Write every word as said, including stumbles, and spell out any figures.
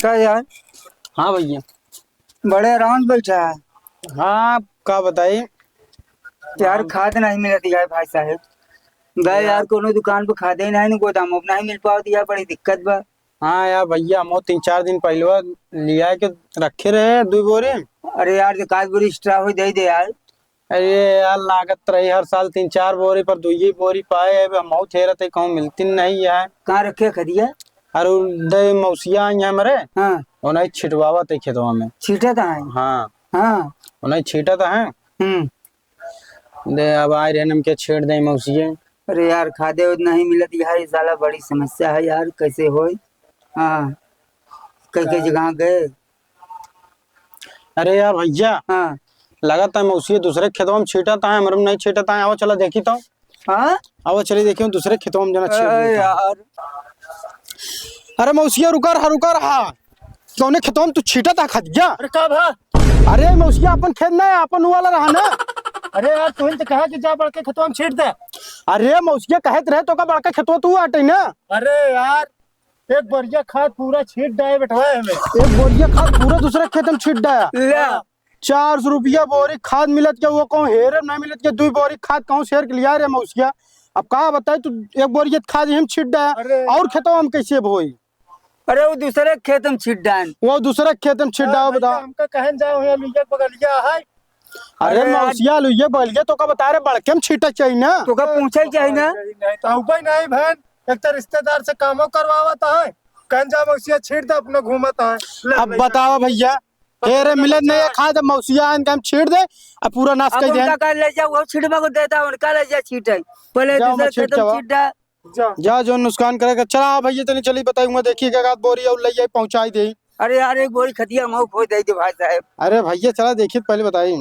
का यार? हाँ भैया। बड़े आराम से बैठा है। हाँ, का बताई? यार, हाँ। खाद नहीं मिलत यार भाई साहब। गए यार। यार, कोनो दुकान पे खादे नहीं, न गोदाम में नहीं मिल पावत यार, बड़ी दिक्कत बा। हाँ यार भैया, हम तीन चार दिन पहले लिया के रखे रहे दुई बोरी। अरे यार, एकाध बोरी extra हो दे दे यार। अरे यार, लागत रही हर साल तीन चार बोरी, पर दुई बोरी पाए, अब हम बहुत हेरत है, कहूँ मिलती नहीं है। कहाँ रखे खदिया? अरे, उ दे मौसिया आई है हमरे। हाँ। उन्हें छिटवावत है खेतवा में। छीटत है? हाँ। हाँ। उन्हें छीटत है। हम्म। दे, अब आए रहे, हम के छीट दे मौसिया। अरे यार, खादे उतना ही मिलत है, ये साला बड़ी समस्या है यार, कैसे होई? हाँ। कई कई जगह गए। अरे यार भैया, हाँ। लगत है मौसिया दूसरे खेतवा में छीटत है, हमरे में नहीं छीटत है। आओ चला देखी तो। हाँ? आओ चली देखी, दूसरे खेतवा में जना छीट अरे देता है। यार। अरे मौसिया, रुका रहा, रुका रहा। कौने खेतवा में तू छीटत है खदिया? अरे का भा? अरे मौसिया, अपन खेत ना है, अपन वाला रहा ना। अरे यार, तुहिन तो कहा कि जा बड़के खेतवा में छीट दे। अरे मौसिया, कहत रहे तो का बड़का खेतवा तू आटे ना। अरे यार, एक बोरिया खाद पूरा छीट डाए बेटवा हमें। एक बोरिया खाद पूरा दूसरे खेत में छीट डाया। ले। हाँ। चार सौ रुपया बोरी खाद मिलत के, वो कहूँ हेरे नहीं मिलत के, दुई बोरी खाद कहूँ शेर के लिया रे मौसिया। अब का बताई तू, एक बोरिया खाद हम छीट डाया अरे। और खेतवा हम कैसे बोई? अरे वो दूसरे खेत में छीट डान। वो दूसरे खेत में छीट अरे डाओ, भैया, बता। हमका कहन जाओ, यहाँ लुइया के बगलिया है। अरे अरे यार। मौसिया, लुइया बगलिया तो का बता रहे, बड़के में छीटा चाहिए ना। तो का पूछे चाहिए ना। नहीं तो उबे नहीं बहन, एक तो रिश्तेदार से कामो करवावत है, कहन जा मौसिया छीट दे, अपना घूमत है। ले अब भैया। बतावा भैया, हेरे मिलत नहीं है खाद, मौसिया आन के हम छीट दे, अब पूरा नाश अब कर दे। उनका का ले जा, वो छिटवा को देता, उनका ले जा छीटे। पहले जाओ, दूसरे मैं छीट खेत में जावा। छीट डाल। जा। जा, जो नुकसान करेगा। चला भैया, तनी चली बताई, हुआ देखिए क्या बोरी और ले जाई, पहुंचाई दे। अरे यार, एक बोरी खदिया मऊ खोज दे दे भाई साहब। अरे भैया, चला देखिए, पहले बताई।